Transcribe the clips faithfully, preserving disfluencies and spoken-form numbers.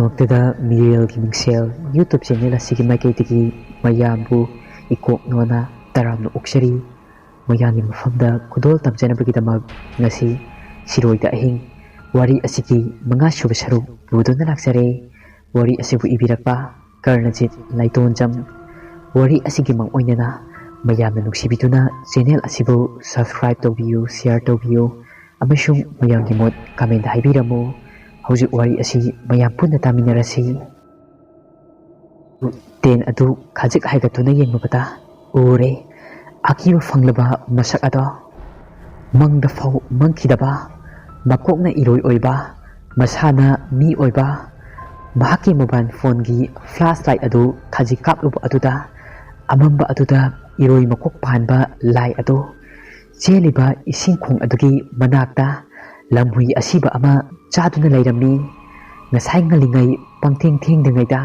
ꯃꯛꯇꯗ ꯃꯤꯔꯦꯜꯒꯤ ꯃꯤꯡꯁꯦꯜ YouTube channel ꯑꯁꯤꯒꯤ ꯃꯥꯏꯀꯩꯗꯒꯤ ꯃꯌꯥꯝꯕꯨ ꯏꯀꯣꯛ ꯅꯣꯟꯅ ꯇꯔꯥꯝꯅ ꯑꯣꯛꯆꯔꯤ꯫ ꯃꯌꯥꯝꯒꯤ ꯃꯐꯝꯗ ꯈꯨꯗꯣꯜ ꯇꯝꯖꯅꯕꯒꯤꯗꯃꯛ ꯉꯁꯤ ꯁꯤꯔꯣꯏꯗ ꯑꯍꯤꯡ ꯋꯥꯔꯤ ꯑꯁꯤꯒꯤ ꯃꯉꯥ ꯁꯨꯕ ꯁꯔꯨꯛ ꯄꯨꯗꯨꯅ ꯂꯥꯛꯆꯔꯦ꯫ ꯋꯥꯔꯤ ꯑꯁꯤꯕꯨ ꯏꯕꯤꯔꯛꯄ ꯀꯔꯅꯖꯤꯠ ꯂꯥꯏꯇꯣꯟꯖꯝ꯫ ꯋꯥꯔꯤ ꯑꯁꯤꯒꯤ ꯃꯥꯡ ꯑꯣꯏꯅꯅ ꯃꯌꯥꯝꯅ ꯅꯨꯡꯁꯤꯕꯤꯗꯨꯅ ꯆꯦꯅꯦꯜ ꯑꯁꯤꯕꯨ subscribe ꯇꯧꯕꯤꯌꯨ, share ꯇꯧꯕꯤꯌꯨ ꯑꯃꯁꯨꯡ ꯃꯌꯥꯝꯒꯤ ꯃꯣꯠ comment ꯍꯥꯏꯕꯤꯔꯝꯃꯨ꯫ ꯍꯧꯖꯤꯛ ꯋꯥꯔꯤ ꯑꯁꯤ ꯃꯌꯥꯝ ꯄꯨꯟꯅ ꯇꯥꯃꯤꯟꯅꯔꯁꯤ꯫ ꯇꯦꯟ ꯑꯗꯨ ꯈꯖꯤꯛ ꯍꯥꯏꯒꯠꯇꯨꯅ ꯌꯦꯡꯂꯨꯕꯗ ꯎꯔꯦ ꯑꯀꯤꯕ ꯐꯪꯂꯕ ꯃꯁꯛ ꯑꯗꯣ꯫ ꯃꯪꯗ ꯐꯥꯎ ꯃꯪꯈꯤꯗꯕ, ꯃꯀꯣꯛꯅ ꯏꯔꯣꯏ ꯑꯣꯏꯕ, ꯃꯁꯥꯅ ꯃꯤ ꯑꯣꯏꯕ, ꯃꯍꯥꯛꯀꯤ mobile phoneꯒꯤ flashlight ꯑꯗꯨ ꯈꯖꯤꯛ ꯀꯥꯞꯂꯨꯕ ꯑꯗꯨꯗ ꯑꯃꯝꯕ ꯑꯗꯨꯗ ꯏꯔꯣꯏ ꯃꯀꯣꯛ ꯄꯥꯟꯕ ꯂꯥꯏ ꯑꯗꯨ ꯆꯦꯜꯂꯤꯕ ꯏꯁꯤꯡ ꯈꯣꯡ ꯑꯗꯨꯒꯤ ꯃꯅꯥꯛꯇ ꯂꯝꯍꯨꯏ ꯑꯁꯤꯕ ꯑꯃ ꯆꯥꯗꯨꯅ ꯂꯩꯔꯝꯃꯤ꯫ ꯉꯁꯥꯏ ꯉꯜꯂꯤꯉꯩ ꯄꯪꯊꯦꯡ ꯊꯦꯡꯗ꯭ꯔꯤꯉꯩꯗ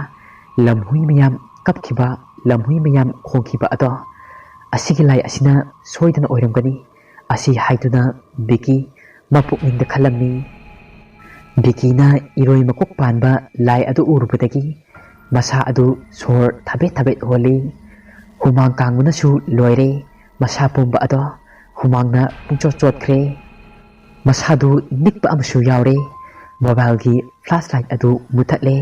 ꯂꯝꯍꯨꯏ ꯃꯌꯥꯝ ꯀꯞꯈꯤꯕ, ꯂꯝꯍꯨꯏ ꯃꯌꯥꯝ ꯈꯣꯡꯈꯤꯕ ꯑꯗꯣ ꯑꯁꯤꯒꯤ ꯂꯥꯏ ꯑꯁꯤꯅ ꯁꯣꯏꯗꯅ ꯑꯣꯏꯔꯝꯒꯅꯤ꯫ ꯑꯁꯤ ꯍꯥꯏꯗꯨꯅ ꯕꯤꯀꯤ ꯃꯄꯨꯛꯅꯤꯡꯗ ꯈꯜꯂꯝꯃꯤ꯫ ꯕꯤꯀꯤꯅ ꯏꯔꯣꯏ ꯃꯀꯣꯛ ꯄꯥꯟꯕ ꯂꯥꯏ ꯑꯗꯨ ꯎꯔꯨꯕꯗꯒꯤ ꯃꯁꯥ ꯑꯗꯨ ꯁꯣꯔ ꯊꯕꯦꯠ ꯊꯕꯦꯠ ꯍꯣꯜꯂꯤ꯫ ꯍꯨꯃꯥꯡ ꯀꯥꯡꯕꯅꯁꯨ ꯂꯣꯏꯔꯦ꯫ ꯃꯁꯥ ꯄꯨꯝꯕ ꯑꯗꯣ ꯍꯨꯃꯥꯡꯅ ꯄꯨꯡꯆꯣꯠ ꯆꯣꯠꯈ꯭ꯔꯦ꯫ ꯃꯁꯥꯗꯨ ꯅꯤꯛꯄ ꯑꯃꯁꯨ ꯌꯥꯎꯔꯦ꯫ Mobileꯒꯤ flashlight ꯑꯗꯨ ꯃꯨꯊꯠꯂꯦ꯫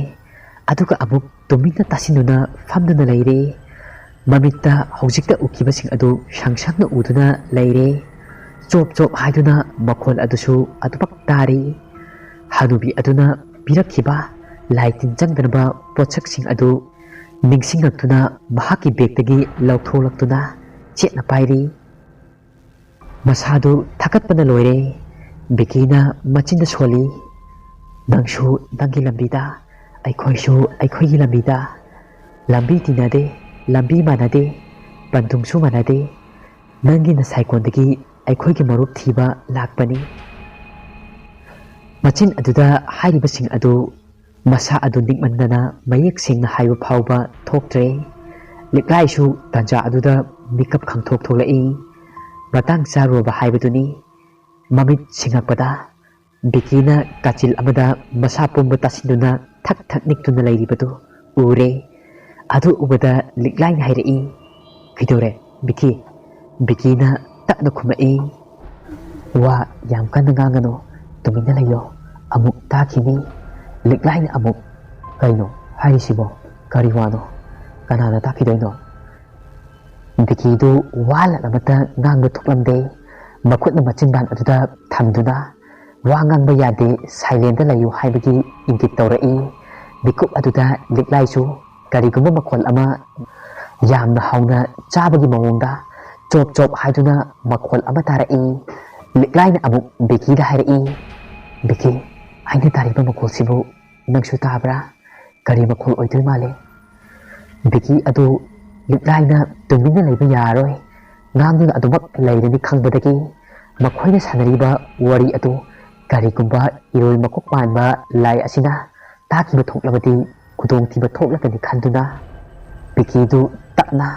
ꯑꯗꯨꯒ ꯑꯃꯨꯛ ꯇꯨꯃꯤꯟꯅ ꯇꯥꯁꯤꯟꯗꯨꯅ ꯐꯝꯗꯨꯅ ꯂꯩꯔꯦ꯫ ꯃꯃꯤꯠꯇ ꯍꯧꯖꯤꯛꯇ ꯎꯈꯤꯕꯁꯤꯡ ꯑꯗꯨ ꯁꯪ ꯁꯪꯅ ꯎꯗꯨꯅ ꯂꯩꯔꯦ꯫ ꯆꯣꯞ ꯆꯣꯞ ꯍꯥꯏꯗꯨꯅ ꯃꯈꯣꯜ ꯑꯗꯨꯁꯨ ꯑꯗꯨꯃꯛ ꯇꯥꯔꯤ꯫ ꯍꯅꯨꯕꯤ ꯑꯗꯨꯅ ꯄꯤꯔꯛꯈꯤꯕ ꯂꯥꯏ ꯇꯤꯟ ꯆꯪꯗꯅꯕ ꯄꯣꯠꯁꯛꯁꯤꯡ ꯑꯗꯨ ꯅꯤꯡꯁꯤꯡꯂꯛꯇꯨꯅ ꯃꯍꯥꯛꯀꯤ ꯕꯦꯒꯇꯒꯤ ꯂꯧꯊꯣꯛꯂꯛꯇꯨꯅ ꯆꯦꯠꯅ ꯄꯥꯏꯔꯤ꯫ ꯃꯁꯥꯗꯨ ꯊꯥꯒꯠꯄꯅ ꯂꯣꯏꯔꯦ꯫ ꯕꯤꯀꯤꯅ ꯃꯆꯤꯟꯗ ꯁꯣꯜꯂꯤ, "ꯅꯪꯁꯨ ꯅꯪꯒꯤ ꯂꯝꯕꯤꯗ, ꯑꯩꯈꯣꯏꯁꯨ ꯑꯩꯈꯣꯏꯒꯤ ꯂꯝꯕꯤꯗ꯫ ꯂꯝꯕꯤ ꯇꯤꯟꯅꯗꯦ, ꯂꯝꯕꯤ ꯃꯥꯟꯅꯗꯦ, ꯄꯟꯊꯨꯡꯁꯨ ꯃꯥꯟꯅꯗꯦ꯫ ꯅꯪꯒꯤ ꯅꯁꯥꯏꯀꯣꯟꯗꯒꯤ ꯑꯩꯈꯣꯏꯒꯤ ꯃꯔꯨꯞ ꯊꯤꯕ ꯂꯥꯛꯄꯅꯤ꯫" ꯃꯆꯤꯟ ꯑꯗꯨꯗ ꯍꯥꯏꯔꯤꯕꯁꯤꯡ ꯑꯗꯨ ꯃꯁꯥ ꯑꯗꯨ ꯅꯤꯛꯃꯟꯗꯅ ꯃꯌꯦꯛ ꯁꯦꯡꯅ ꯍꯥꯏꯕ ꯐꯥꯎꯕ ꯊꯣꯛꯇ꯭ꯔꯦ꯫ ꯂꯤꯛꯂꯥꯏꯁꯨ ꯇꯥꯟꯖꯥ ꯑꯗꯨꯗ ꯃꯤꯀꯞ ꯈꯪꯊꯣꯛ ꯊꯣꯛꯂꯛꯏ꯫ ꯃꯇꯥꯡ ꯆꯥꯔꯨꯔꯕ ꯍꯥꯏꯕꯗꯨꯅꯤ꯫ ꯃꯃꯤꯠ ꯁꯤꯡꯉꯛꯄꯗ ꯕꯤꯀꯤꯅ ꯀꯥꯆꯤꯜ ꯑꯃꯗ ꯃꯁꯥ ꯄꯨꯝꯕ ꯇꯥꯁꯤꯟꯗꯨꯅ ꯊꯛ ꯊꯛ ꯅꯤꯛꯇꯨꯅ ꯂꯩꯔꯤꯕꯗꯨ ꯎꯔꯦ꯫ ꯑꯗꯨ ꯎꯕꯗ ꯂꯤꯛꯂꯥꯏꯅ ꯍꯥꯏꯔꯛꯏ, "ꯀꯩꯗꯧꯔꯦ, ꯕꯤꯀꯤ?" ꯕꯤꯀꯤꯅ ꯇꯞꯅ ꯈꯨꯝꯃꯛꯏ, "ꯋꯥ ꯌꯥꯝ ꯀꯟꯅ ꯉꯥꯡꯒꯅꯨ, ꯇꯨꯃꯤꯟꯅ ꯂꯩꯌꯣ, ꯑꯃꯨꯛ ꯇꯥꯈꯤꯅꯤ꯫" ꯂꯤꯛꯂꯥꯏꯅ ꯑꯃꯨꯛ, "ꯀꯩꯅꯣ ꯍꯥꯏꯔꯤꯁꯤꯕꯣ? ꯀꯔꯤ ꯋꯥꯅꯣ? ꯀꯅꯥꯅ ꯇꯥꯈꯤꯗꯣꯏꯅꯣ?" ꯕꯤꯀꯤꯗꯨ ꯋꯥ ꯂꯥꯟ ꯑꯃꯠꯇ ꯉꯥꯡꯕ ꯊꯣꯛꯂꯝꯗꯦ꯫ ꯃꯈꯨꯠꯅ ꯃꯆꯤꯟꯕꯥꯟ ꯑꯗꯨꯗ ꯊꯝꯗꯨꯅ, "ꯋꯥ ꯉꯥꯡꯕ ꯌꯥꯗꯦ, ꯁꯥꯏꯂꯦꯟꯗ ꯂꯩꯌꯨ" ꯍꯥꯏꯕꯒꯤ ꯏꯪꯒꯤꯠ ꯇꯧꯔꯛꯏ꯫ ꯃꯤꯀꯨꯞ ꯑꯗꯨꯗ ꯂꯤꯛꯂꯥꯏꯁꯨ ꯀꯔꯤꯒꯨꯝꯕ ꯃꯈꯣꯜ ꯑꯃ ꯌꯥꯝꯅ ꯍꯧꯅ ꯆꯥꯕꯒꯤ ꯃꯑꯣꯡꯗ ꯆꯣꯞ ꯆꯣꯞ ꯍꯥꯏꯗꯨꯅ ꯃꯈꯣꯜ ꯑꯃ ꯇꯥꯔꯛꯏ꯫ ꯂꯤꯛꯂꯥꯏꯅ ꯑꯃꯨꯛ ꯕꯤꯀꯤꯗ ꯍꯥꯏꯔꯛꯏ, "ꯕꯤꯀꯤ, ꯑꯩꯅ ꯇꯥꯔꯤꯕ ꯃꯈꯣꯜꯁꯤꯕꯨ ꯅꯪꯁꯨ ꯇꯥꯕ꯭ꯔꯥ? ꯀꯔꯤ ꯃꯈꯣꯜ ꯑꯣꯏꯗꯣꯏ ꯃꯥꯜꯂꯤ?" ꯕꯤꯀꯤ ꯑꯗꯨ ꯂꯤꯛꯂꯥꯏꯅ ꯇꯨꯃꯤꯟꯅ ꯂꯩꯕ ꯌꯥꯔꯔꯣꯏ, ꯉꯥꯡꯗꯨꯅ ꯑꯗꯨꯃꯛ ꯂꯩꯔꯅꯤ ꯈꯪꯕꯗꯒꯤ, ꯃꯈꯣꯏꯅ ꯁꯥꯟꯅꯔꯤꯕ ꯋꯥꯔꯤ ꯑꯗꯨ ꯀꯔꯤꯒꯨꯝꯕ ꯏꯔꯣꯏ ꯃꯀꯣꯛ ꯄꯥꯟꯕ ꯂꯥꯏ ꯑꯁꯤꯅ ꯇꯥꯈꯤꯕ ꯊꯣꯛꯂꯕꯗꯤ ꯈꯨꯗꯣꯡꯊꯤꯕ ꯊꯣꯛꯂꯒꯅꯤ ꯈꯟꯗꯨꯅ, ꯕꯤꯀꯤꯗꯨ ꯇꯞꯅ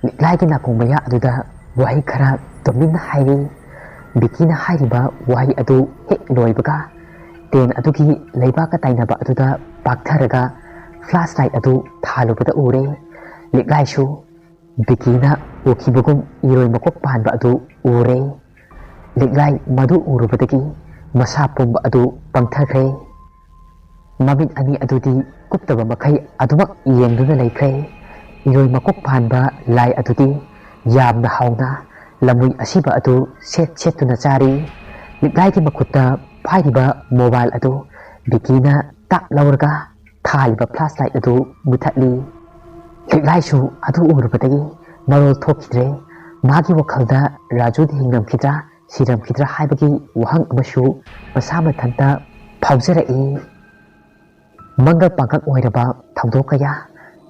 ꯂꯤꯛꯂꯥꯏꯒꯤ ꯅꯥꯀꯣꯡ ꯃꯌꯥ ꯑꯗꯨꯗ ꯋꯥꯍꯩ ꯈꯔ ꯇꯨꯃꯤꯟꯅ ꯍꯥꯏꯔꯤ꯫ ꯕꯤꯀꯤꯅ ꯍꯥꯏꯔꯤꯕ ꯋꯥꯍꯩ ꯑꯗꯨ ꯍꯦꯛ ꯂꯣꯏꯕꯒ, ꯇꯦꯟ ꯑꯗꯨꯒꯤ ꯂꯩꯕꯥꯛꯀ ꯇꯥꯏꯅꯕ ꯑꯗꯨꯗ ꯄꯥꯛꯊꯔꯒ ꯐ꯭ꯂꯥꯁ ꯂꯥꯏꯠ ꯑꯗꯨ ꯊꯥꯜꯂꯨꯕꯗ ꯎꯔꯦ꯫ ꯂꯤꯛꯂꯥꯏꯁꯨ ꯕꯤꯀꯤꯅ ꯎꯈꯤꯕꯒꯨꯝ ꯏꯔꯣꯏ ꯃꯀꯣꯛ ꯄꯥꯟꯕ ꯑꯗꯨ ꯎꯔꯦ꯫ ꯂꯤꯛꯂꯥꯏ ꯃꯗꯨ ꯎꯔꯨꯕꯗꯒꯤ ꯃꯁꯥ ꯄꯨꯝꯕ ꯑꯗꯨ ꯄꯪꯊꯈ꯭ꯔꯦ꯫ ꯃꯃꯤꯠ ꯑꯅꯤ ꯑꯗꯨꯗꯤ ꯀꯨꯞꯇꯕ ꯃꯈꯩ ꯑꯗꯨꯃꯛ ꯌꯦꯡꯗꯨꯅ ꯂꯩꯈ꯭ꯔꯦ꯫ ꯏꯔꯣꯏ ꯃꯀꯣꯛ ꯄꯥꯟꯕ ꯂꯥꯏ ꯑꯗꯨꯗꯤ ꯌꯥꯝꯅ ꯍꯥꯎꯅ ꯂꯝꯃꯨꯏ ꯑꯁꯤꯕ ꯑꯗꯨ ꯁꯦꯠ ꯁꯦꯠꯇꯨꯅ ꯆꯥꯔꯤ꯫ ꯂꯤꯛꯂꯥꯏꯒꯤ ꯃꯈꯨꯠꯇ ꯄꯥꯏꯔꯤꯕ ꯃꯣꯕꯥꯏꯜ ꯑꯗꯨ ꯕꯤꯀꯤꯅ ꯇꯥꯞ ꯂꯧꯔꯒ ꯊꯥꯜꯂꯤꯕ ꯐ꯭ꯂꯥꯁ ꯂꯥꯏꯠ ꯑꯗꯨ ꯃꯨꯊꯠꯂꯤ꯫ ꯂꯤꯛꯂꯥꯏꯁꯨ ꯑꯗꯨ ꯎꯔꯨꯕꯗꯒꯤ ꯃꯔꯣꯜ ꯊꯣꯛꯈꯤꯗ꯭ꯔꯦ꯫ ꯃꯥꯒꯤ ꯋꯥꯈꯜꯗ ꯔꯥꯖꯨꯗ ꯍꯤꯡꯂꯝꯈꯤꯗ꯭ꯔꯥ, ꯁꯤꯔꯝꯈꯤꯗ꯭ꯔꯥ ꯍꯥꯏꯕꯒꯤ ꯋꯥꯍꯪ ꯑꯃꯁꯨ ꯃꯁꯥ ꯃꯊꯟꯇ ꯐꯥꯎꯖꯔꯛꯏ꯫ ꯃꯪꯒꯜ ꯄꯥꯡꯒꯜ ꯑꯣꯏꯔꯕ ꯊꯧꯗꯣꯛ ꯀꯌꯥ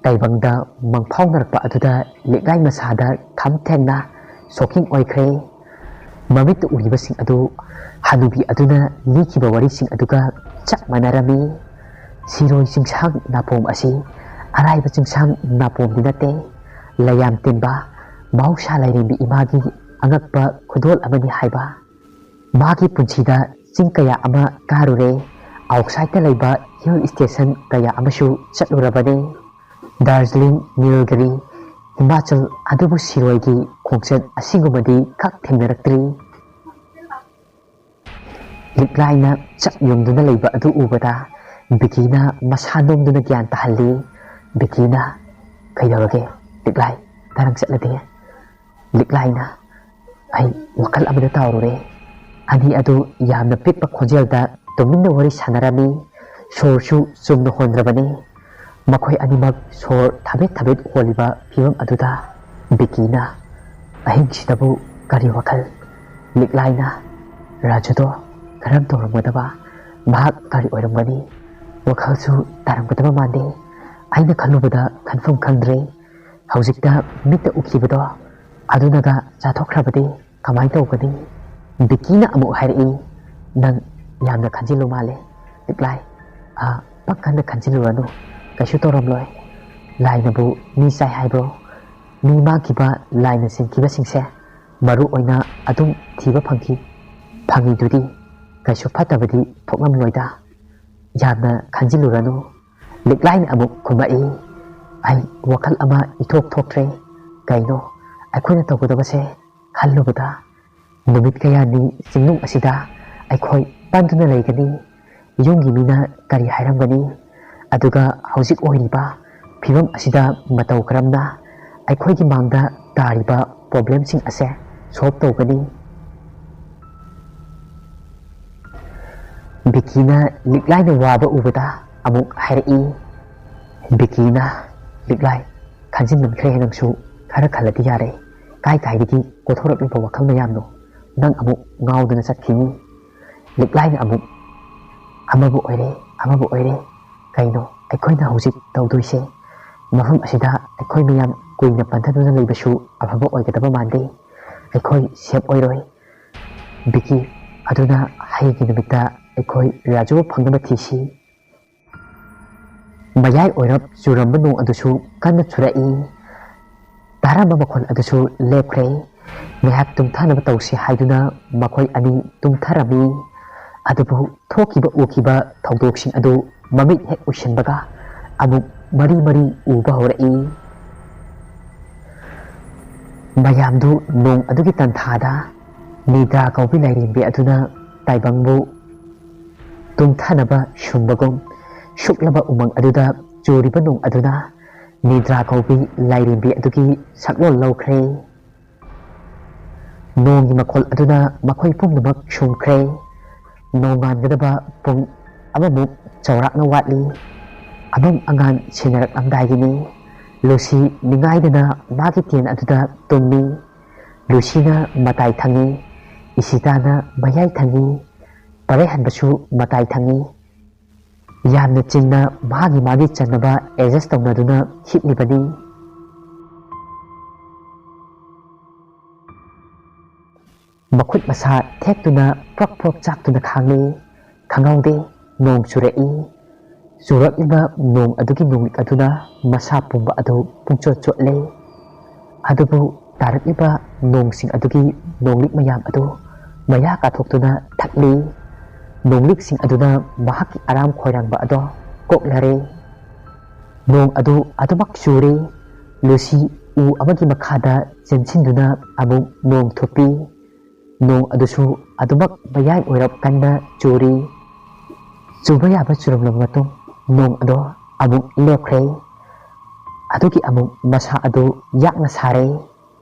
ꯇꯥꯏꯕꯪꯗ ꯃꯪꯐꯥꯎꯅꯔꯛꯄ ꯑꯗꯨꯗ ꯂꯤꯛꯂꯥꯏ ꯃꯁꯥꯗ ꯈꯝ ꯊꯦꯡꯅ ꯁꯣꯛꯀꯤꯡ ꯑꯣꯏꯈ꯭ꯔꯦ꯫ ꯃꯃꯤꯠꯇ ꯎꯔꯤꯕꯁꯤꯡ ꯑꯗꯨ ꯍꯅꯨꯕꯤ ꯑꯗꯨꯅ ꯂꯤꯈꯤꯕ ꯋꯥꯔꯤꯁꯤꯡ ꯑꯗꯨꯒ ꯆꯞ ꯃꯥꯟꯅꯔꯝꯃꯤ꯫ ꯁꯤꯔꯣꯏ ꯆꯤꯡꯁꯥꯡ ꯅꯥꯄꯣꯝ ꯑꯁꯤ ꯑꯔꯥꯏꯕ ꯆꯤꯡꯁꯥꯡ ꯅꯥꯄꯣꯝꯗꯤ ꯅꯠꯇꯦ꯫ ꯂꯩꯌꯥꯝ ꯇꯤꯟꯕ ꯃꯍꯧꯁꯥ ꯂꯥꯏꯔꯦꯝꯕꯤ ꯏꯃꯥꯒꯤ ꯑꯉꯛꯄ ꯈꯨꯗꯣꯜ ꯑꯃꯅꯤ ꯍꯥꯏꯕ꯫ ꯃꯥꯒꯤ ꯄꯨꯟꯁꯤꯗ ꯆꯤꯡ ꯀꯌꯥ ꯑꯃ ꯀꯥꯔꯨꯔꯦ꯫ ꯑꯥꯎꯠꯁꯥꯏꯗꯇ ꯂꯩꯕ ꯍꯤꯜ ꯁ꯭ꯇꯦꯁꯟ ꯀꯌꯥ ꯑꯃꯁꯨ ꯆꯠꯂꯨꯔꯕꯅꯤ꯫ ꯗꯥꯔꯖꯤꯂꯤꯡ, ꯅꯤꯜꯒꯤꯔꯤ, ꯍꯤꯃꯥꯆꯜ ꯑꯗꯨꯕꯨ ꯁꯤꯔꯣꯏꯒꯤ ꯈꯣꯡꯆꯠ ꯑꯁꯤꯒꯨꯝꯕꯗꯤ ꯈꯛ ꯊꯦꯡꯅꯔꯛꯇ꯭ꯔꯤ꯫ ꯂꯤꯛꯂꯥꯏꯅ ꯆꯞ ꯌꯨꯡꯗꯨꯅ ꯂꯩꯕ ꯑꯗꯨ ꯎꯕꯗ ꯕꯤꯀꯤꯅ ꯃꯁꯥ ꯅꯣꯝꯗꯨꯅ ꯒ꯭ꯌꯥꯟ ꯇꯥꯍꯜꯂꯤ꯫ ꯕꯤꯀꯤꯅ, "ꯀꯩꯗꯧꯔꯒꯦ ꯂꯤꯛꯂꯥꯏ? ꯅꯔꯪ ꯆꯠꯂꯗꯤ?" ꯂꯤꯛꯂꯥꯏꯅ, "ꯑꯩ ꯋꯥꯈꯜ ꯑꯃꯗ ꯇꯥꯎꯔꯨꯔꯦ꯫" ꯑꯅꯤ ꯑꯗꯨ ꯌꯥꯝꯅ ꯄꯤꯛꯄ ꯈꯣꯟꯖꯦꯜꯗ ꯇꯨꯃꯤꯟꯅ ꯋꯥꯔꯤ ꯁꯥꯟꯅꯔꯝꯃꯤ꯫ ꯁꯣꯔꯁꯨ ꯆꯨꯝꯅ ꯍꯣꯟꯗ꯭ꯔꯕꯅꯤ꯫ ꯃꯈꯣꯏ ꯑꯅꯤꯃꯛ ꯁꯣꯔ ꯊꯥꯕꯦꯠ ꯊꯥꯕꯦꯠ ꯍꯣꯜꯂꯤꯕ ꯐꯤꯕꯝ ꯑꯗꯨꯗ ꯕꯤꯀꯤꯅ, "ꯑꯍꯤꯡꯁꯤꯗꯕꯨ ꯀꯔꯤ ꯋꯥꯈꯜ?" ꯂꯤꯛꯂꯥꯏꯅ, "ꯔꯥꯖꯨꯗꯣ ꯀꯔꯝ ꯇꯧꯔꯝꯒꯗꯕ? ꯃꯍꯥꯛ ꯀꯔꯤ ꯑꯣꯏꯔꯝꯒꯅꯤ? ꯋꯥꯈꯜꯁꯨ ꯇꯥꯔꯝꯒꯗꯕ ꯃꯥꯟꯗꯦ꯫ ꯑꯩꯅ ꯈꯜꯂꯨꯕꯗ ꯈꯟꯐꯝ ꯈꯪꯗ꯭ꯔꯦ꯫ ꯍꯧꯖꯤꯛꯇ ꯃꯤꯠꯇ ꯎꯈꯤꯕꯗꯣ ꯑꯗꯨꯅꯒ ꯆꯥꯊꯣꯛꯈ꯭ꯔꯕꯗꯤ ꯀꯃꯥꯏꯅ ꯇꯧꯒꯅꯤ?" ꯕꯤꯀꯤꯅ ꯑꯃꯨꯛ ꯍꯥꯏꯔꯛꯏ, "ꯅꯪ ꯌꯥꯝꯅ ꯈꯟꯖꯤꯜꯂꯨ ꯃꯥꯜꯂꯦ ꯂꯤꯛꯂꯥꯏ꯫ ꯑꯥ, ꯄꯪꯈꯟꯗ ꯈꯟꯖꯤꯜꯂꯨꯔꯅꯨ꯫ ꯀꯩꯁꯨ ꯇꯧꯔꯝꯂꯣꯏ꯫ ꯂꯥꯏꯅꯕꯨ ꯃꯤ ꯆꯥꯏ ꯍꯥꯏꯕ꯭ꯔꯣ? ꯃꯤ ꯃꯥꯡꯈꯤꯕ, ꯂꯥꯏꯅ ꯆꯤꯡꯈꯤꯕꯁꯤꯡꯁꯦ ꯃꯔꯨ ꯑꯣꯏꯅ ꯑꯗꯨꯝ ꯊꯤꯕ ꯐꯪꯈꯤ꯫ ꯐꯪꯉꯤꯗꯨꯗꯤ ꯀꯩꯁꯨ ꯐꯠꯇꯕꯗꯤ ꯊꯣꯛꯂꯝꯂꯣꯏꯗ꯫ ꯌꯥꯝꯅ ꯈꯟꯖꯤꯜꯂꯨꯔꯅꯨ꯫" ꯂꯤꯛꯂꯥꯏꯅ ꯑꯃꯨꯛ ꯈꯨꯝꯃꯛꯏ, "ꯑꯩ ꯋꯥꯈꯜ ꯑꯃ ꯏꯊꯣꯛ ꯊꯣꯛꯇ꯭ꯔꯦ꯫ ꯀꯩꯅꯣ ꯑꯩꯈꯣꯏꯅ ꯇꯧꯒꯗꯕꯁꯦ ꯈꯜꯂꯨꯕꯗ? ꯅꯨꯃꯤꯠ ꯀꯌꯥꯅꯤ ꯆꯤꯡꯅꯨꯡ ꯑꯁꯤꯗ ꯑꯩꯈꯣꯏ ꯄꯟꯗꯨꯅ ꯂꯩꯒꯅꯤ꯫ ꯌꯨꯝꯒꯤ ꯃꯤꯅ ꯀꯔꯤ ꯍꯥꯏꯔꯝꯒꯅꯤ? ꯑꯗꯨꯒ ꯍꯧꯖꯤꯛ ꯑꯣꯏꯔꯤꯕ ꯐꯤꯕꯝ ꯑꯁꯤꯗ ꯃꯇꯧ ꯀꯔꯝꯅ ꯑꯩꯈꯣꯏꯒꯤ ꯃꯥꯡꯗ ꯇꯥꯔꯤꯕ ꯄ꯭ꯔꯣꯕ꯭ꯂꯦꯝꯁꯤꯡ ꯑꯁꯦ ꯁꯣꯜꯕ ꯇꯧꯒꯅꯤ?" ꯕꯤꯀꯤꯅ ꯂꯤꯛꯂꯥꯏꯅ ꯋꯥꯕ ꯎꯕꯗ ꯑꯃꯨꯛ ꯍꯥꯏꯔꯛꯏ, ꯕꯤꯀꯤꯅ, "ꯂꯤꯛꯂꯥꯏ, ꯈꯟꯖꯤꯟꯃꯟꯈ꯭ꯔꯦ ꯅꯪꯁꯨ꯫ ꯈꯔ ꯈꯜꯂꯗꯤ ꯌꯥꯔꯦ꯫ ꯀꯥꯏ ꯀꯥꯏꯗꯒꯤ ꯀꯣꯊꯣꯔꯛꯂꯤꯕ ꯋꯥꯈꯜ ꯃꯌꯥꯝꯅꯣ? ꯅꯪ ꯑꯃꯨꯛ ꯉꯥꯎꯗꯅ ꯆꯠꯈꯤꯅꯤ꯫" ꯂꯤꯛꯂꯥꯏꯅ ꯑꯃꯨꯛ, "ꯑꯃꯕꯨ ꯑꯣꯏꯔꯦ, ꯑꯃꯕꯨ ꯑꯣꯏꯔꯦ꯫ ꯀꯩꯅꯣ ꯑꯩꯈꯣꯏꯅ ꯍꯧꯖꯤꯛ ꯇꯧꯗꯣꯏꯁꯦ? ꯃꯐꯝ ꯑꯁꯤꯗ ꯑꯩꯈꯣꯏ ꯃꯌꯥꯝ ꯀꯨꯏꯅ ꯄꯟꯊꯗꯨꯅ ꯂꯩꯕꯁꯨ ꯑꯐꯕ ꯑꯣꯏꯒꯗꯕ ꯃꯥꯟꯗꯦ꯫ ꯑꯩꯈꯣꯏ ꯁꯦꯞ ꯑꯣꯏꯔꯣꯏ꯫ ꯕꯤꯀꯤ, ꯑꯗꯨꯅ ꯍꯌꯦꯡꯒꯤ ꯅꯨꯃꯤꯠꯇ ꯑꯩꯈꯣꯏ ꯔꯥꯖꯨ ꯐꯪꯅꯕ ꯊꯤꯁꯤ꯫" ꯃꯌꯥꯏ ꯑꯣꯏꯔꯞ ꯆꯨꯔꯝꯕ ꯅꯣꯡ ꯑꯗꯨꯁꯨ ꯀꯟꯅ ꯆꯨꯔꯛꯏ꯫ ꯇꯥꯔꯝꯕ ꯃꯈꯣꯜ ꯑꯗꯨꯁꯨ ꯂꯦꯞꯈ꯭ꯔꯦ꯫ ꯉꯥꯏꯍꯥꯛ ꯇꯨꯝꯊꯅꯕ ꯇꯧꯁꯤ ꯍꯥꯏꯗꯨꯅ ꯃꯈꯣꯏ ꯑꯅꯤ ꯇꯨꯝꯊꯔꯝꯃꯤ꯫ ꯑꯗꯨꯕꯨ ꯊꯣꯛꯈꯤꯕ ꯎꯈꯤꯕ ꯊꯧꯗꯣꯛꯁꯤꯡ ꯑꯗꯨ ꯃꯃꯤꯠ ꯍꯦꯛ ꯎꯏꯁꯤꯟꯕꯒ ꯑꯃꯨꯛ ꯃꯔꯤ ꯃꯔꯤ ꯎꯕ ꯍꯧꯔꯛꯏ꯫ ꯃꯌꯥꯝꯗꯨ ꯅꯣꯡ ꯑꯗꯨꯒꯤ ꯇꯟꯊꯥꯗ ꯅꯤꯗ꯭ꯔꯥ ꯀꯧꯕꯤ ꯂꯥꯏꯔꯦꯝꯕꯤ ꯑꯗꯨꯅ ꯇꯥꯏꯕꯪꯕꯨ ꯇꯨꯝꯊꯅꯕ ꯁꯨꯝꯕꯒꯨꯝ ꯁꯨꯛꯂꯕ ꯎꯃꯪ ꯑꯗꯨꯗ ꯆꯨꯔꯤꯕ ꯅꯣꯡ ꯑꯗꯨꯅ ꯅꯤꯗ꯭ꯔꯥ ꯀꯧꯕꯤ ꯂꯥꯏꯔꯦꯝꯕꯤ ꯑꯗꯨꯒꯤ ꯁꯛꯂꯣꯟ ꯂꯧꯈ꯭ꯔꯦ꯫ ꯅꯣꯡꯒꯤ ꯃꯈꯣꯜ ꯑꯗꯨꯅ ꯃꯈꯣꯏ ꯄꯨꯝꯅꯃꯛ ꯁꯨꯝꯈ꯭ꯔꯦ꯫ ꯅꯣꯡꯉꯥꯟꯒꯗꯕ ꯄꯨꯡ ꯑꯃꯃꯨꯛ ꯆꯥꯎꯔꯥꯛꯅ ꯋꯥꯠꯂꯤ꯫ ꯑꯃꯝ ꯑꯉꯥꯟ ꯁꯤꯟꯅꯔꯛꯂꯝꯗꯥꯏꯒꯤꯅꯤ꯫ ꯂꯨꯁꯤ ꯅꯤꯡꯉꯥꯏꯗꯅ ꯃꯥꯒꯤ ꯇꯦꯟ ꯑꯗꯨꯗ ꯇꯨꯝꯃꯤ꯫ ꯂꯨꯁꯤꯅ ꯃꯇꯥꯏ ꯊꯪꯉꯤ, ꯏꯁꯤꯇꯥꯅ ꯃꯌꯥꯏ ꯊꯪꯉꯤ, ꯄꯔꯩꯍꯟꯕꯁꯨ ꯃꯇꯥꯏ ꯊꯪꯉꯤ꯫ ꯌꯥꯝꯅ ꯆꯤꯡꯅ ꯃꯥꯒꯤ ꯃꯥꯒꯤ ꯆꯟꯅꯕ ꯑꯦꯗꯖꯁ ꯇꯧꯅꯗꯨꯅ ꯍꯤꯞꯂꯤꯕꯅꯤ꯫ ꯃꯈꯨꯠ ꯃꯁꯥ ꯊꯦꯛꯇꯨꯅ ꯄ꯭ꯔꯣꯛ ꯄ꯭ꯔꯣꯛ ꯆꯥꯛꯇꯨꯅ ꯈꯥꯡꯂꯤ꯫ ꯈꯪꯍꯧꯗꯦ, ꯅꯣꯡ ꯆꯨꯔꯛꯏ꯫ ꯆꯨꯔꯛꯂꯤꯕ ꯅꯣꯡ ꯑꯗꯨꯒꯤ ꯅꯣꯡꯂꯤꯛ ꯑꯗꯨꯅ ꯃꯁꯥ ꯄꯨꯝꯕ ꯑꯗꯨ ꯄꯨꯡꯆꯣꯠ ꯆꯣꯠꯂꯦ꯫ ꯑꯗꯨꯕꯨ ꯇꯥꯔꯛꯂꯤꯕ ꯅꯣꯡꯁꯤꯡ ꯑꯗꯨꯒꯤ ꯅꯣꯡꯂꯤꯛ ꯃꯌꯥꯝ ꯑꯗꯨ ꯃꯌꯥ ꯀꯥꯊꯣꯛꯇꯨꯅ ꯊꯛꯂꯤ꯫ ꯅꯣꯡꯂꯤꯛꯁꯤꯡ ꯑꯗꯨꯅ ꯃꯍꯥꯛꯀꯤ ꯑꯔꯥꯝ ꯈꯣꯏꯔꯥꯡꯕ ꯑꯗꯣ ꯀꯣꯛꯂꯔꯦ꯫ ꯅꯣꯡ ꯑꯗꯨ ꯑꯗꯨꯃꯛ ꯆꯨꯔꯦ꯫ ꯂꯨꯁꯤ ꯎ ꯑꯃꯒꯤ ꯃꯈꯥꯗ ꯆꯦꯟꯁꯤꯟꯗꯨꯅ ꯑꯃꯨꯛ ꯅꯣꯡ ꯊꯨꯞꯄꯤ꯫ ꯅꯣꯡ ꯑꯗꯨꯁꯨ ꯑꯗꯨꯃꯛ ꯃꯌꯥꯏ ꯑꯣꯏꯔꯞ ꯀꯟꯅ ꯆꯨꯔꯤ꯫ ꯆꯨꯕ ꯌꯥꯕ ꯆꯨꯔꯝꯂꯕ ꯃꯇꯨꯡ ꯅꯣꯡ ꯑꯗꯣ ꯑꯃꯨꯛ ꯂꯦꯞꯈ꯭ꯔꯦ꯫ ꯑꯗꯨꯒꯤ ꯑꯃꯨꯛ ꯃꯁꯥ ꯑꯗꯨ ꯌꯥꯛꯅ ꯁꯥꯔꯦ꯫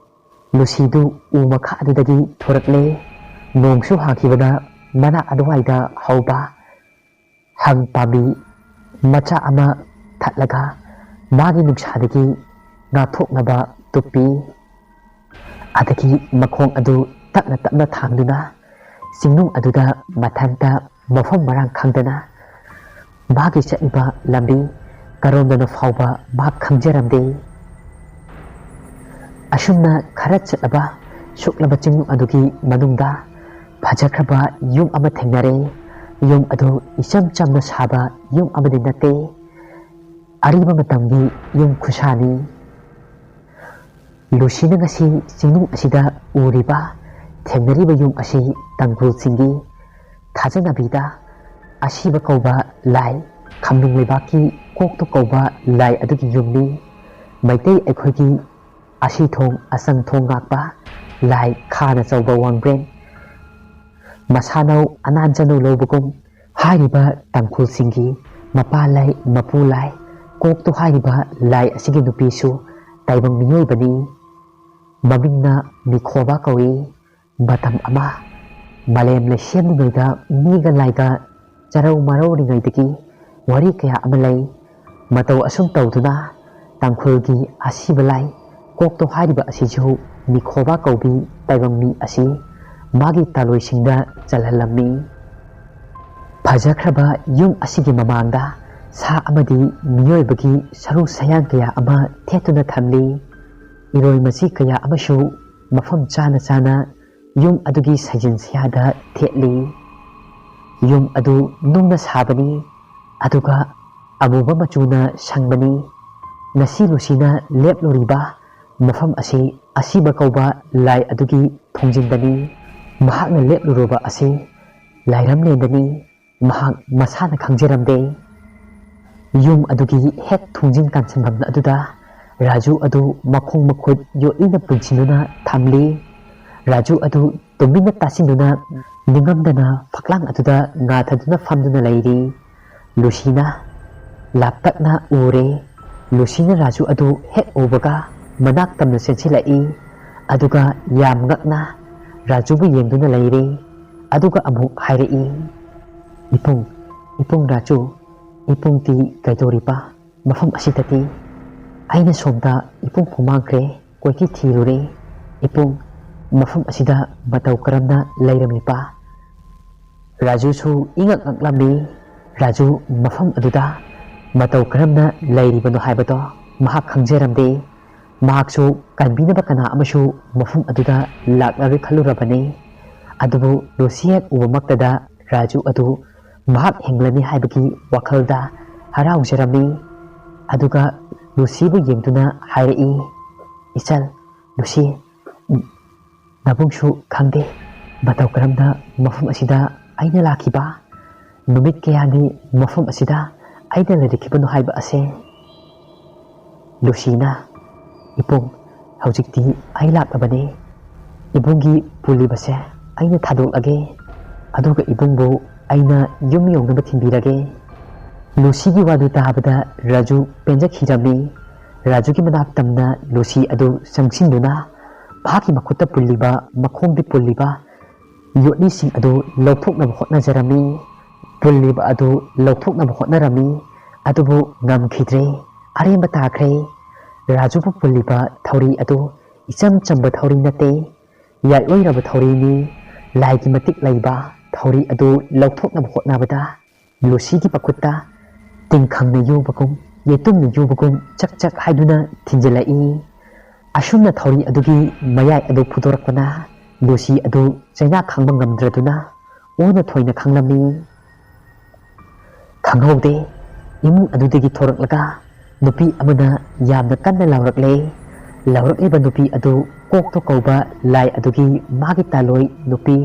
ꯂꯨꯁꯤꯗꯨ ꯎ ꯃꯈꯥ ꯑꯗꯨꯗꯒꯤ ꯊꯣꯔꯛꯂꯦ꯫ ꯅꯣꯡꯁꯨ ꯍꯥꯡꯈꯤꯕꯅ ꯃꯅꯥꯛ ꯑꯗꯨꯋꯥꯏꯗ ꯍꯧꯕ ꯍꯪ ꯄꯥꯝꯕꯤ ꯃꯆꯥ ꯑꯃ ꯊꯠꯂꯒ ꯃꯥꯒꯤ ꯅꯨꯡꯁꯥꯗꯒꯤ ꯉꯥꯛꯊꯣꯛꯅꯕ ꯇꯨꯞꯄꯤ꯫ ꯑꯗꯒꯤ ꯃꯈꯣꯡ ꯑꯗꯨ ꯇꯞꯅ ꯇꯞꯅ ꯊꯥꯡꯗꯨꯅ ꯆꯤꯡꯅꯨꯡ ꯑꯗꯨꯗ ꯃꯊꯟꯇ ꯃꯐꯝ ꯃꯔꯥꯡ ꯈꯪꯗꯅ ꯃꯥꯒꯤ ꯆꯠꯂꯤꯕ ꯂꯝꯕꯤ ꯀꯔꯣꯝꯗꯅꯣ ꯐꯥꯎꯕ ꯃꯍꯥꯛ ꯈꯪꯖꯔꯝꯗꯦ꯫ ꯑꯁꯨꯝꯅ ꯈꯔ ꯆꯠꯂꯕ ꯁꯨꯛꯂꯕ ꯆꯤꯡꯅꯨꯡ ꯑꯗꯨꯒꯤ ꯃꯅꯨꯡꯗ ꯐꯖꯈ꯭ꯔꯕ ꯌꯨꯝ ꯑꯃ ꯊꯦꯡꯅꯔꯦ꯫ ꯌꯨꯝ ꯑꯗꯨ ꯏꯆꯝ ꯆꯝꯅ ꯁꯥꯕ ꯌꯨꯝ ꯑꯃꯗꯤ ꯅꯠꯇꯦ꯫ ꯑꯔꯤꯕ ꯃꯇꯝꯒꯤ ꯌꯨꯝ ꯈꯨꯁꯥꯅꯤ꯫ ꯂꯨꯁꯤꯅ ꯉꯁꯤ ꯆꯤꯡꯅꯨꯡ ꯑꯁꯤꯗ ꯎꯔꯤꯕ, ꯊꯦꯡꯅꯔꯤꯕ ꯌꯨꯝ ꯑꯁꯤ ꯇꯥꯡꯈꯨꯜꯁꯤꯡꯒꯤ ꯊꯥꯖꯅꯕꯤꯗ ꯑꯁꯤꯕ ꯀꯧꯕ ꯂꯥꯏ, ꯈꯝꯅꯨꯡ ꯂꯩꯕꯥꯛꯀꯤ ꯀꯣꯛꯇꯣ ꯀꯧꯕ ꯂꯥꯏ ꯑꯗꯨꯒꯤ ꯌꯨꯝꯅꯤ꯫ ꯃꯩꯇꯩ ꯑꯩꯈꯣꯏꯒꯤ ꯑꯁꯤ ꯊꯣꯡ ꯑꯁꯪ ꯊꯣꯡ ꯉꯥꯛꯄ ꯂꯥꯏ ꯈꯥꯅ ꯆꯥꯎꯕ ꯋꯥꯡꯕ꯭ꯔꯦꯟ꯫ ꯃꯁꯥꯅꯧ ꯑꯅꯥꯟ ꯆꯅꯧ ꯂꯧꯕꯒꯨꯝ ꯍꯥꯏꯔꯤꯕ ꯇꯥꯡꯈꯨꯜꯁꯤꯡꯒꯤ ꯃꯄꯥ ꯂꯥꯏ, ꯃꯄꯨ ꯂꯥꯏ, ꯀꯣꯛꯇꯣ ꯍꯥꯏꯔꯤꯕ ꯂꯥꯏ ꯑꯁꯤꯒꯤ ꯅꯨꯄꯤꯁꯨ ꯇꯥꯏꯕꯪ ꯃꯤꯑꯣꯏꯕꯅꯤ꯫ ꯃꯃꯤꯡꯅ ꯃꯤꯈꯣꯕ ꯀꯧꯏ꯫ ꯃꯇꯝ ꯑꯃ ꯃꯥꯂꯦꯝ ꯂꯩꯁꯦꯝꯂꯤꯉꯩꯗ ꯃꯤꯒ ꯂꯥꯏꯒ ꯆꯔꯧ ꯃꯔꯧꯔꯤꯉꯩꯗꯒꯤ ꯋꯥꯔꯤ ꯀꯌꯥ ꯑꯃ ꯂꯩ꯫ ꯃꯇꯧ ꯑꯁꯨꯝ ꯇꯧꯗꯨꯅ ꯇꯥꯡꯈꯨꯜꯒꯤ ꯑꯁꯤꯕ ꯂꯥꯏ ꯀꯣꯛꯇꯣ ꯍꯥꯏꯔꯤꯕ ꯑꯁꯤꯁꯨ ꯃꯤꯈꯣꯕ ꯀꯧꯕꯤ ꯇꯥꯏꯕꯪ ꯃꯤ ꯑꯁꯤ ꯃꯥꯒꯤ ꯇꯥꯂꯣꯏꯁꯤꯡꯗ ꯆꯜꯍꯜꯂꯝꯃꯤ꯫ ꯐꯖꯈ꯭ꯔꯕ ꯌꯨꯝ ꯑꯁꯤꯒꯤ ꯃꯃꯥꯡꯗ ꯁꯥ ꯑꯃꯗꯤ ꯃꯤꯑꯣꯏꯕꯒꯤ ꯁꯔꯨ ꯁꯌꯥꯡ ꯀꯌꯥ ꯑꯃ ꯊꯦꯠꯇꯨꯅ ꯊꯝꯂꯤ꯫ ꯏꯔꯣꯏ ꯃꯆꯤ ꯀꯌꯥ ꯑꯃꯁꯨ ꯃꯐꯝ ꯆꯥꯅ ꯆꯥꯅ ꯌꯨꯝ ꯑꯗꯨꯒꯤ ꯁꯩꯖꯤꯟ ꯁꯌꯥꯗ ꯊꯦꯠꯂꯤ꯫ ꯌꯨꯝ ꯑꯗꯨ ꯅꯨꯡꯅ ꯁꯥꯕꯅꯤ, ꯑꯗꯨꯒ ꯑꯃꯨꯕ ꯃꯆꯨꯅ ꯁꯪꯕꯅꯤ꯫ ꯉꯁꯤ ꯂꯨꯁꯤꯅ ꯂꯦꯞꯂꯨꯔꯤꯕ ꯃꯐꯝ ꯑꯁꯤ ꯑꯁꯤꯕ ꯀꯧꯕ ꯂꯥꯏ ꯑꯗꯨꯒꯤ ꯊꯣꯡꯖꯤꯟꯗꯅꯤ꯫ ꯃꯍꯥꯛꯅ ꯂꯦꯞꯂꯨꯔꯕ ꯑꯁꯤ ꯂꯥꯏꯔꯝꯂꯦꯟꯗꯅꯤ꯫ ꯃꯍꯥꯛ ꯃꯁꯥꯅ ꯈꯪꯖꯔꯝꯗꯦ꯫ ꯌꯨꯝ ꯑꯗꯨꯒꯤ ꯍꯦꯛ ꯊꯣꯡꯖꯤꯟ ꯀꯥꯟꯁꯤꯟꯐꯝ ꯑꯗꯨꯗ ꯔꯥꯖꯨ ꯑꯗꯨ ꯃꯈꯣꯡ ꯃꯈꯨꯠ ꯌꯣꯠꯂꯤꯅ ꯄꯨꯟꯁꯤꯟꯗꯨꯅ ꯊꯝꯂꯤ꯫ ꯔꯥꯖꯨ ꯑꯗꯨ ꯇꯨꯃꯤꯟꯅ ꯇꯥꯁꯤꯟꯗꯨꯅ ꯅꯤꯡꯉꯝꯗꯅ ꯐꯛꯂꯥꯡ ꯑꯗꯨꯗ ꯉꯥꯊꯗꯨꯅ ꯐꯝꯗꯨꯅ ꯂꯩꯔꯤ꯫ ꯂꯨꯁꯤꯅ ꯂꯥꯞꯇꯛꯅ ꯎꯔꯦ꯫ ꯂꯨꯁꯤꯅ ꯔꯥꯖꯨ ꯑꯗꯨ ꯍꯦꯛ ꯎꯕꯒ ꯃꯅꯥꯛ ꯇꯝꯅ ꯆꯦꯟꯁꯤꯜꯂꯛꯏ꯫ ꯑꯗꯨꯒ ꯌꯥꯝ ꯉꯛꯅ ꯔꯥꯖꯨꯕꯨ ꯌꯦꯡꯗꯨꯅ ꯂꯩꯔꯦ꯫ ꯑꯗꯨꯒ ꯑꯃꯨꯛ ꯍꯥꯏꯔꯛꯏ, "ꯏꯕꯨꯡ, ꯏꯕꯨꯡ ꯔꯥꯖꯨ, ꯏꯕꯨꯡꯗꯤ ꯀꯩꯗꯧꯔꯤꯕ? ꯃꯐꯝ ꯑꯁꯤꯗꯗꯤ ꯑꯩꯅ ꯁꯣꯝꯗ ꯏꯕꯨꯡ ꯐꯨꯃꯥꯡꯈ꯭ꯔꯦ, ꯀꯣꯏꯊꯤ ꯊꯤꯔꯨꯔꯦ꯫ ꯏꯕꯨꯡ, ꯃꯐꯝ ꯑꯁꯤꯗ ꯃꯇꯧ ꯀꯔꯝꯅ ꯂꯩꯔꯝꯃꯤꯕ?" ꯔꯥꯖꯨꯁꯨ ꯏꯉꯛ ꯉꯛꯂꯝꯃꯤ꯫ ꯔꯥꯖꯨ ꯃꯐꯝ ꯑꯗꯨꯗ ꯃꯇꯧ ꯀꯔꯝꯅ ꯂꯩꯔꯤꯕꯅꯣ ꯍꯥꯏꯕꯗꯣ ꯃꯍꯥꯛ ꯈꯪꯖꯔꯝꯗꯦ꯫ ꯃꯍꯥꯛꯁꯨ ꯀꯟꯕꯤꯅꯕ ꯀꯅꯥ ꯑꯃꯁꯨ ꯃꯐꯝ ꯑꯗꯨꯗ ꯂꯥꯛꯂꯔꯣꯏ ꯈꯜꯂꯨꯔꯕꯅꯤ꯫ ꯑꯗꯨꯕꯨ ꯂꯨꯁꯤ ꯍꯦꯛ ꯎꯕꯃꯛꯇꯗ ꯔꯥꯖꯨ ꯑꯗꯨ ꯃꯍꯥꯛ ꯍꯤꯡꯂꯅꯤ ꯍꯥꯏꯕꯒꯤ ꯋꯥꯈꯜꯗ ꯍꯔꯥꯎꯖꯔꯝꯃꯤ꯫ ꯑꯗꯨꯒ ꯂꯨꯁꯤꯕꯨ ꯌꯦꯡꯗꯨꯅ ꯍꯥꯏꯔꯛꯏ, "ꯏꯆꯜ ꯂꯨꯁꯤ, ꯅꯕꯨꯡꯁꯨ ꯈꯪꯗꯦ ꯃꯇꯧ ꯀꯔꯝꯅ ꯃꯐꯝ ꯑꯁꯤꯗ ꯑꯩꯅ ꯂꯥꯛꯈꯤꯕ ꯅꯨꯃꯤꯠ ꯀꯌꯥꯅꯤ ꯃꯐꯝ ꯑꯁꯤꯗ ꯑꯩꯅ ꯂꯩꯔꯛꯈꯤꯕꯅꯣ ꯍꯥꯏꯕ ꯑꯁꯦ꯫ ꯂꯨꯁꯤꯅ, "ꯏꯕꯨꯡ, ꯍꯧꯖꯤꯛꯇꯤ ꯑꯩ ꯂꯥꯛꯂꯕꯅꯤ꯫ ꯏꯕꯨꯡꯒꯤ ꯄꯨꯜꯂꯤꯕꯁꯦ ꯑꯩꯅ ꯊꯥꯗꯣꯛꯂꯒꯦ꯫ ꯑꯗꯨꯒ ꯏꯕꯨꯡꯕꯨ ꯑꯩꯅ ꯌꯨꯝ ꯌꯧꯅꯕ ꯊꯤꯟꯕꯤꯔꯒꯦ꯫" ꯂꯨꯁꯤꯒꯤ ꯋꯥꯗꯨ ꯇꯥꯕꯗ ꯔꯥꯖꯨ ꯄꯦꯟꯖꯈꯤꯔꯝꯃꯤ꯫ ꯔꯥꯖꯨꯒꯤ ꯃꯅꯥꯛ ꯇꯝꯅ ꯂꯨꯁꯤ ꯑꯗꯨ ꯆꯪꯁꯤꯟꯗꯨꯅ ꯃꯍꯥꯛꯀꯤ ꯃꯈꯨꯠꯇ ꯄꯨꯜꯂꯤꯕ, ꯃꯈꯣꯡꯗ ꯄꯨꯜꯂꯤꯕ ꯌꯣꯠꯂꯤꯁꯤꯡ ꯑꯗꯨ ꯂꯧꯊꯣꯛꯅꯕ ꯍꯣꯠꯅꯖꯔꯝꯃꯤ꯫ ꯄꯨꯜꯂꯤꯕ ꯑꯗꯨ ꯂꯧꯊꯣꯛꯅꯕ ꯍꯣꯠꯅꯔꯝꯃꯤ, ꯑꯗꯨꯕꯨ ꯉꯝꯈꯤꯗ꯭ꯔꯦ꯫ ꯑꯔꯦꯝꯕ ꯇꯥꯈ꯭ꯔꯦ꯫ ꯔꯥꯖꯨꯕꯨ ꯄꯨꯜꯂꯤꯕ ꯊꯧꯔꯤ ꯑꯗꯨ ꯏꯆꯝ ꯆꯝꯕ ꯊꯧꯔꯤ ꯅꯠꯇꯦ, ꯌꯥꯏꯑꯣꯏꯔꯕ ꯊꯧꯔꯤꯅꯤ꯫ ꯂꯥꯏꯒꯤ ꯃꯇꯤꯛ ꯂꯩꯕ ꯊꯧꯔꯤ ꯑꯗꯨ ꯂꯧꯊꯣꯛꯅꯕ ꯍꯣꯠꯅꯕꯗ ꯂꯨꯁꯤꯒꯤ ꯃꯈꯨꯠꯇ ꯇꯤꯡꯈꯪꯅ ꯌꯨꯕꯒꯨꯝ, ꯌꯦꯇꯨꯝꯅ ꯌꯨꯕꯒꯨꯝ ꯆꯛ ꯆꯛ ꯍꯥꯏꯗꯨꯅ ꯊꯤꯟꯖꯤꯜꯂꯛꯏ꯫ ꯑꯁꯨꯝꯅ ꯊꯧꯔꯤ ꯑꯗꯨꯒꯤ ꯃꯌꯥꯏ ꯑꯗꯨ ꯐꯨꯗꯣꯔꯛꯄꯅ ꯂꯨꯁꯤ ꯑꯗꯨ ꯆꯩꯅꯥ ꯈꯥꯡꯕ ꯉꯝꯗ꯭ꯔꯗꯨꯅ ꯑꯣꯟꯅ ꯊꯣꯏꯅ ꯈꯪꯂꯝꯃꯤ꯫ ꯈꯪꯍꯧꯗꯦ, ꯏꯃꯨꯡ ꯑꯗꯨꯗꯒꯤ ꯊꯣꯔꯛꯂꯒ ꯅꯨꯄꯤ ꯑꯃꯅ ꯌꯥꯝꯅ ꯀꯟꯅ ꯂꯥꯎꯔꯛꯂꯦ꯫ ꯂꯥꯎꯔꯛꯂꯤꯕ ꯅꯨꯄꯤ ꯑꯗꯨ ꯀꯣꯛꯇꯣ ꯀꯧꯕ ꯂꯥꯏ ꯑꯗꯨꯒꯤ ꯃꯥꯒꯤ ꯇꯥꯂꯣꯏ ꯅꯨꯄꯤ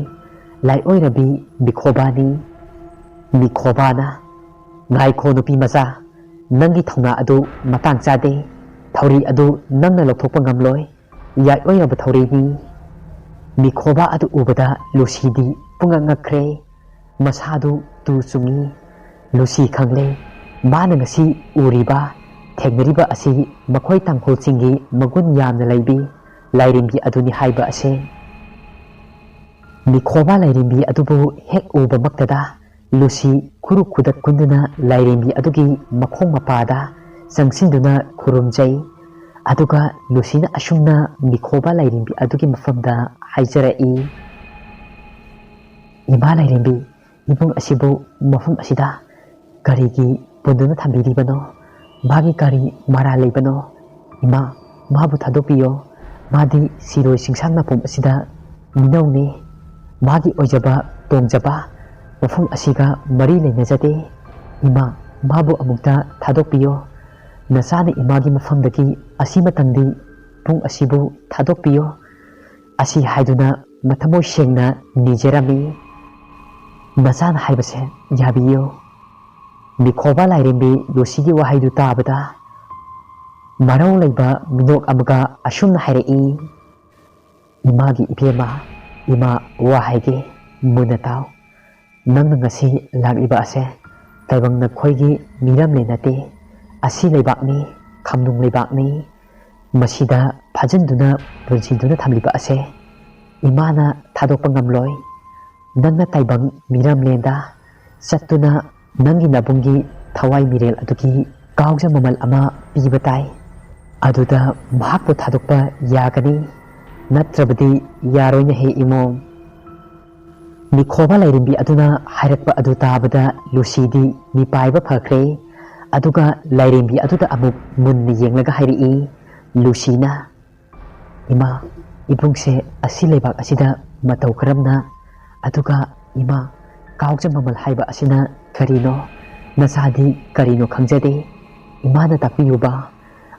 ꯂꯥꯏꯑꯣꯏꯔꯕꯤ ꯃꯤꯈꯣꯕꯥꯅꯤ꯫ ꯃꯤꯈꯣꯕꯥꯅ, "ꯉꯥꯏꯈꯣ ꯅꯨꯄꯤ ꯃꯆꯥ, ꯅꯪꯒꯤ ꯊꯧꯅꯥ ꯑꯗꯨ ꯃꯇꯥꯡ ꯆꯥꯗꯦ꯫ ꯊꯧꯔꯤ ꯑꯗꯨ ꯅꯪꯅ ꯂꯧꯊꯣꯛꯄ ꯉꯝꯂꯣꯏ꯫ ꯌꯥꯏꯑꯣꯏꯔꯕ ꯊꯧꯔꯤꯅꯤ꯫" ꯃꯤꯈꯣꯕꯥ ꯑꯗꯨ ꯎꯕꯗ ꯂꯨꯁꯤꯗꯤ ꯄꯨꯡꯉꯛ ꯉꯛꯈ꯭ꯔꯦ꯫ ꯃꯁꯥꯗꯨ ꯇꯨ ꯆꯨꯡꯉꯤ꯫ ꯂꯨꯁꯤ ꯈꯪꯂꯦ, ꯃꯥꯅ ꯉꯁꯤ ꯎꯔꯤꯕ, ꯊꯦꯡꯅꯔꯤꯕ ꯑꯁꯤ ꯃꯈꯣꯏ ꯇꯥꯡꯈꯨꯜꯁꯤꯡꯒꯤ ꯃꯒꯨꯟ ꯌꯥꯝꯅ ꯂꯩꯕꯤ ꯂꯥꯏꯔꯦꯝꯕꯤ ꯑꯗꯨꯅꯤ ꯍꯥꯏꯕ ꯑꯁꯦ꯫ ꯃꯤꯈꯣꯕꯥ ꯂꯥꯏꯔꯦꯝꯕꯤ ꯑꯗꯨꯕꯨ ꯍꯦꯛ ꯎꯕꯃꯛꯇꯗ ꯂꯨꯁꯤ ꯈꯨꯔꯨ ꯈꯨꯗꯛ ꯀꯨꯟꯗꯨꯅ ꯂꯥꯏꯔꯦꯝꯕꯤ ꯑꯗꯨꯒꯤ ꯃꯈꯣꯡ ꯃꯄꯥꯗ ꯆꯪꯁꯤꯟꯗꯨꯅ ꯈꯨꯔꯨꯝꯖꯩ꯫ ꯑꯗꯨꯒ ꯂꯨꯁꯤꯅ ꯑꯁꯨꯝꯅ ꯃꯤꯈꯣꯕꯥ ꯂꯥꯏꯔꯦꯝꯕꯤ ꯑꯗꯨꯒꯤ ꯃꯐꯝꯗ ꯍꯥꯏꯖꯔꯛꯏ, "ꯏꯃꯥ ꯂꯥꯏꯔꯦꯝꯕꯤ, ꯏꯕꯨꯡ ꯑꯁꯤꯕꯨ ꯃꯐꯝ ꯑꯁꯤꯗ ꯀꯔꯤꯒꯤ ꯄꯨꯟꯗꯨꯅ ꯊꯝꯕꯤꯔꯤꯕꯅꯣ? ꯃꯥꯒꯤ ꯀꯔꯤ ꯃꯔꯥꯜ ꯂꯩꯕꯅꯣ? ꯏꯃꯥ, ꯃꯥꯕꯨ ꯊꯥꯗꯣꯛꯄꯤꯌꯣ꯫ ꯃꯥꯗꯤ ꯁꯤꯔꯣꯏ ꯆꯤꯡꯁꯥꯡ ꯅꯥꯄꯣꯝ ꯑꯁꯤꯗ ꯃꯤꯅꯧꯅꯤ꯫ ꯃꯥꯒꯤ ꯑꯣꯏꯖꯕ ꯇꯣꯡꯖꯕ ꯃꯐꯝ ꯑꯁꯤꯒ ꯃꯔꯤ ꯂꯩꯅꯖꯗꯦ꯫ ꯏꯃꯥ, ꯃꯥꯕꯨ ꯑꯃꯨꯛꯇ ꯊꯥꯗꯣꯛꯄꯤꯌꯣ꯫ ꯅꯆꯥꯅ ꯏꯃꯥꯒꯤ ꯃꯐꯝꯗꯒꯤ ꯑꯁꯤꯃꯇꯪꯗꯤ ꯄꯨꯡ ꯑꯁꯤꯕꯨ ꯊꯥꯗꯣꯛꯄꯤꯌꯣ꯫" ꯑꯁꯤ ꯍꯥꯏꯗꯨꯅ ꯃꯊꯃꯣꯏ ꯁꯦꯡꯅ ꯅꯤꯖꯔꯝꯃꯤ꯫ ꯅꯆꯥꯅ ꯍꯥꯏꯕꯁꯦ ꯌꯥꯕꯤꯌꯨ꯫ ꯃꯤꯈꯣꯕ ꯂꯥꯏꯔꯦꯝꯕꯤ ꯂꯨꯁꯤꯒꯤ ꯋꯥꯍꯩꯗꯨ ꯇꯥꯕꯗ ꯃꯔꯧ ꯂꯩꯕ ꯃꯤꯅꯣꯛ ꯑꯃꯒ ꯑꯁꯨꯝꯅ ꯍꯥꯏꯔꯛꯏ, "ꯏꯃꯥꯒꯤ ꯏꯕꯦꯝꯃ, ꯏꯃꯥ ꯋꯥ ꯍꯥꯏꯒꯦ, ꯃꯨꯟꯅ ꯇꯥꯎ꯫ ꯅꯪꯅ ꯉꯁꯤ ꯂꯥꯛꯂꯤꯕ ꯑꯁꯦ ꯇꯥꯏꯕꯪ ꯅꯈꯣꯏꯒꯤ ꯃꯤꯔꯝꯂꯦ ꯅꯠꯇꯦ, ꯑꯁꯤ ꯂꯩꯕꯥꯛꯅꯤ, ꯈꯝꯅꯨꯡ ꯂꯩꯕꯥꯛꯅꯤ꯫ ꯃꯁꯤꯗ ꯐꯥꯖꯤꯟꯗꯨꯅ ꯄꯨꯟꯁꯤꯗꯨꯅ ꯊꯝꯂꯤꯕ ꯑꯁꯦ ꯏꯃꯥꯅ ꯊꯥꯗꯣꯛꯄ ꯉꯝꯂꯣꯏ꯫ ꯅꯪꯅ ꯇꯥꯏꯕꯪ ꯃꯤꯔꯝꯂꯦꯟꯗ ꯆꯠꯇꯨꯅ ꯅꯪꯒꯤ ꯅꯕꯨꯡꯒꯤ ꯊꯋꯥꯏ ꯃꯤꯔꯦꯜ ꯑꯗꯨꯒꯤ ꯀꯥꯎꯖ ꯃꯃꯜ ꯑꯃ ꯄꯤꯕ ꯇꯥꯏ꯫ ꯑꯗꯨꯗ ꯃꯍꯥꯛꯄꯨ ꯊꯥꯗꯣꯛꯄ ꯌꯥꯒꯅꯤ, ꯅꯠꯇ꯭ꯔꯕꯗꯤ ꯌꯥꯔꯣꯏꯅꯦ ꯍꯦ ꯏꯃꯣꯝ꯫" ꯃꯤꯈꯣꯕ ꯂꯥꯏꯔꯦꯝꯕꯤ ꯑꯗꯨꯅ ꯍꯥꯏꯔꯛꯄ ꯑꯗꯨ ꯇꯥꯕꯗ ꯂꯨꯁꯤꯗꯤ ꯃꯤꯄꯥꯏꯕ ꯐꯈ꯭ꯔꯦ꯫ ꯑꯗꯨꯒ ꯂꯥꯏꯔꯦꯝꯕꯤ ꯑꯗꯨꯗ ꯑꯃꯨꯛ ꯃꯨꯟꯅ ꯌꯦꯡꯂꯒ ꯍꯥꯏꯔꯛꯏ ꯂꯨꯁꯤꯅ, "ꯏꯃꯥ, ꯏꯕꯨꯡꯁꯦ ꯑꯁꯤ ꯂꯩꯕꯥꯛ ꯑꯁꯤꯗ ꯃꯇꯧ ꯀꯔꯝꯅ, ꯑꯗꯨꯒ ꯏꯃꯥ, ꯀꯥꯎꯖ ꯃꯃꯜ ꯍꯥꯏꯕ ꯑꯁꯤꯅ ꯀꯔꯤꯅꯣ? ꯅꯆꯥꯗꯤ ꯀꯔꯤꯅꯣ ꯈꯪꯖꯗꯦ꯫ ꯏꯃꯥꯅ ꯇꯥꯛꯄꯤꯌꯨꯕ,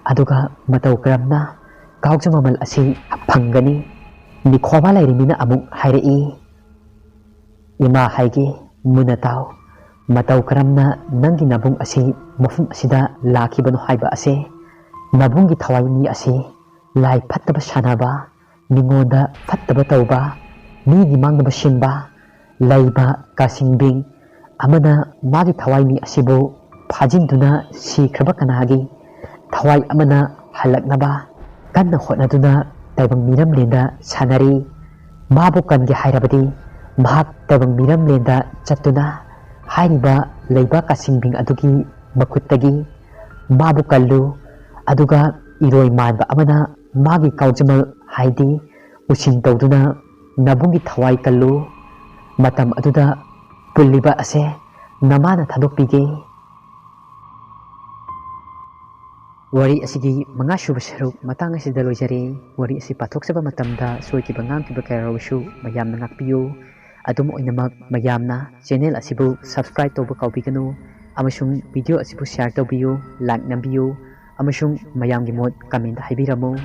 ꯑꯗꯨꯒ ꯃꯇꯧ ꯀꯔꯝꯅ ꯀꯥꯎꯖ ꯃꯃꯜ ꯑꯁꯤ ꯐꯪꯒꯅꯤ?" ꯃꯤꯈꯣꯕ ꯂꯥꯏꯔꯦꯝꯕꯤꯅ ꯑꯃꯨꯛ ꯍꯥꯏꯔꯛꯏ, "ꯏꯃꯥ ꯍꯥꯏꯒꯦ, ꯃꯨꯟꯅ ꯇꯥꯎ꯫ ꯃꯇꯧ ꯀꯔꯝꯅ ꯅꯪꯒꯤ ꯅꯕꯨꯡ ꯑꯁꯤ ꯃꯐꯝ ꯑꯁꯤꯗ ꯂꯥꯛꯈꯤꯕꯅꯣ ꯍꯥꯏꯕ ꯑꯁꯦ, ꯅꯕꯨꯡꯒꯤ ꯊꯋꯥꯏ ꯃꯤ ꯑꯁꯤ ꯂꯥꯏ ꯐꯠꯇꯕ ꯁꯥꯟꯅꯕ, ꯃꯤꯉꯣꯟꯗ ꯐꯠꯇꯕ ꯇꯧꯕ, ꯃꯤꯒꯤ ꯃꯥꯡꯅꯕ ꯁꯤꯟꯕ, ꯂꯩꯕ ꯀꯥꯁꯤꯡꯕꯤꯡ ꯑꯃꯅ ꯃꯥꯒꯤ ꯊꯋꯥꯏ ꯃꯤ ꯑꯁꯤꯕꯨ ꯐꯥꯖꯤꯟꯗꯨꯅ ꯁꯤꯈ꯭ꯔꯕ ꯀꯅꯥꯒꯤ ꯊꯋꯥꯏ ꯑꯃꯅ ꯍꯜꯂꯛꯅꯕ ꯀꯟꯅ ꯍꯣꯠꯅꯗꯨꯅ ꯇꯥꯏꯕꯪ ꯃꯤꯔꯝꯂꯦꯟꯗ ꯁꯥꯟꯅꯔꯤ꯫ ꯃꯥꯕꯨ ꯀꯟꯒꯦ ꯍꯥꯏꯔꯕꯗꯤ ꯃꯍꯥꯛ ꯇꯥꯏꯕꯪ ꯃꯤꯔꯝꯂꯦꯟꯗ ꯆꯠꯇꯨꯅ ꯍꯥꯏꯔꯤꯕ ꯂꯩꯕ ꯀꯥꯁꯤꯡꯕꯤꯡ ꯑꯗꯨꯒꯤ ꯃꯈꯨꯠꯇꯒꯤ ꯃꯥꯕꯨ ꯀꯜꯂꯨ, ꯑꯗꯨꯒ ꯏꯔꯣꯏ ꯃꯥꯟꯕ ꯑꯃꯅ ꯃꯥꯒꯤ ꯀꯥꯎꯖꯃꯜ ꯍꯥꯏꯗꯤ ꯎꯁꯤꯟ ꯇꯧꯗꯨꯅ ꯅꯕꯨꯡꯒꯤ ꯊꯋꯥꯏ ꯀꯜꯂꯨ꯫ ꯃꯇꯝ ꯑꯗꯨꯗ ꯄꯨꯜꯂꯤꯕ ꯑꯁꯦ ꯅꯃꯥꯅ ꯊꯥꯗꯣꯛꯄꯤꯒꯦ꯫" ꯋꯥꯔꯤ ꯑꯁꯤꯒꯤ ꯃꯉꯥ ꯁꯨꯕ ꯁꯔꯨꯛ ꯃꯇꯥꯡ ꯑꯁꯤꯗ ꯂꯣꯏꯖꯔꯦ꯫ ꯋꯥꯔꯤ ꯑꯁꯤ ꯄꯥꯊꯣꯛꯆꯕ ꯃꯇꯝꯗ ꯁꯣꯏꯈꯤꯕ ꯉꯥꯡꯈꯤꯕ ꯀꯌꯥ ꯌꯥꯎꯔꯁꯨ ꯃꯌꯥꯝꯅ ꯉꯥꯛꯄꯤꯌꯨ꯫ ꯑꯗꯨꯝ ꯑꯣꯏꯅꯃꯛ ꯃꯌꯥꯝꯅ channel ꯑꯁꯤꯕꯨ subscribe ꯇꯧꯕ ꯀꯥꯎꯕꯤꯒꯅꯨ ꯑꯃꯁꯨꯡ video ꯑꯁꯤꯕꯨ share ꯇꯧꯕꯤꯌꯨ, like ꯅꯝꯕꯤꯌꯨ ꯑꯃꯁꯨꯡ ꯃꯌꯥꯝꯒꯤ ꯃꯣꯠ comment ꯍꯥꯏꯕꯤꯔꯝꯃꯨ꯫